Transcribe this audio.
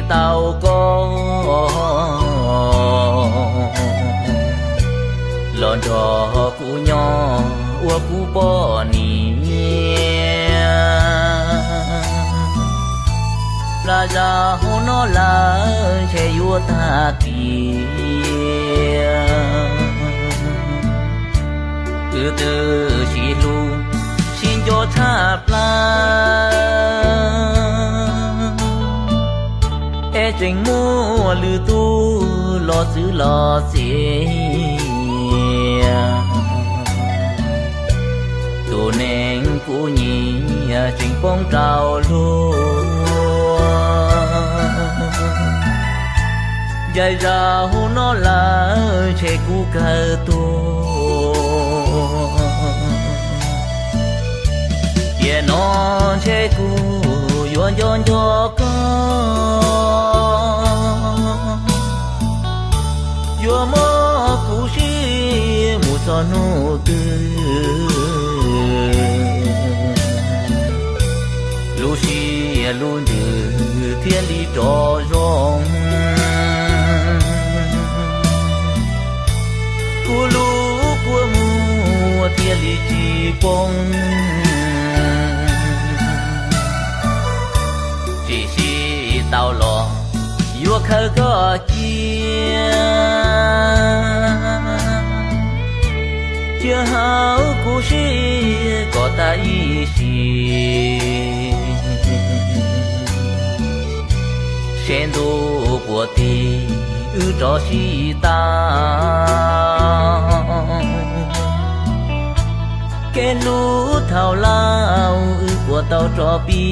ເຕົ້າກໍ ລອນຈອກກູຍ້ອນ ອວກກູປ້ອນເນຍ ລາຊາໂຫນອລາ ແຊຢູ່ຕາເຕຍ ອື ຕື້ ຊີລູ ຊິນຈໍທາບລາ ແອເຈັງມົວລືຕູ ຫຼໍ່ຊືຫຼໍ່ເຊຍ ຕູແນງກູເຍຍ ເຈັງປ້ອງເຕົ້າໂລ ໃຫຍ່ຊາໂຫນອລາ ແຊກູກາໂຕ ເຈຍນອນແຊກູ ຢວນຢອນຢອກກໍ ຢວມອກກູຊີ ໝູ່ຊອນໂນຕື້ ລູຊີ ລູນດື ທຽນລີຈໍຢອງ ກູລູກກົວໝູ ທຽນລີຈີປົງ ຈີຊີ ເຕົ້າຫຼໍ່ ຢວກເຂົາກໍເຈຍ ເຈຍຫາວກູຊີ ກໍຕາອີຊີ ເຊນດູປົວຕີ ອື ຈໍຊີຕາ ເກລູເທົາລາວ ອື ປົວເຕົ້າຈໍປີ